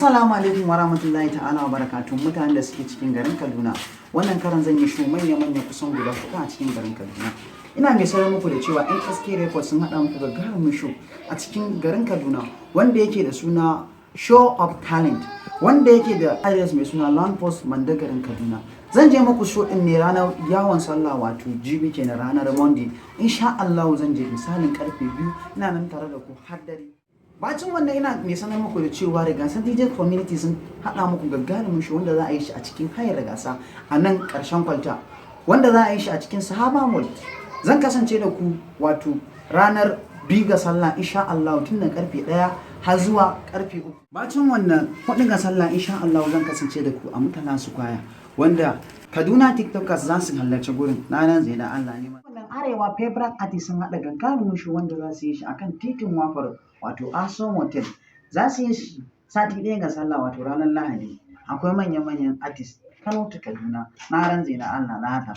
Assalamu alaikum wa rahmatullahi ta'ala wa barakatuh, mutanen da suke cikin garin Kaduna. Wannan karan zan yi show manya-manya kusan guda huɗu a cikin garin Kaduna. Ina mai sanar muku da cewa NSK Records sun haɗa muku gagarumin show a cikin garin Kaduna wanda yake da suna Show of Talent, wanda yake da address mai suna Landpost, Manda, garin Kaduna. Zan je muku show din ne ranar yawon sallah, wato jibi kenan, ranar Monday. Insha Allah zan je misalin karfe 2, ina nan tare da ku har dare. Bacin wannan, ina mai sanar muku da cewa Rigasa DJ Community sun haɗa muku gagarumin show wanda za a yi shi a cikin Hayar Rigasa a nan ƙarshen kwalta, wanda za a yi shi a cikin Sahaba Mall. Zan kasance da ku, wato ranar 2 ga sallah, insha Allah, tun da karfe 1 har zuwa karfe 3. Bacin wannan, 4 ga sallah, insha Allah, zan kasance da ku a Murtala Square, wanda Kaduna TikTokers za su halarci gurin. Na nan zai da Allah ne. Wannan Arewa Favorite Artist sun haɗa gagarumin show wanda za su yi shi akan titin Wafar, wato Aso Motel. Za su yi shi sati 1 ga sallah, wato ranar Lahadi. Akwai manya-manyan artist Kano ta Kaduna. Na rantse da Allah na haka.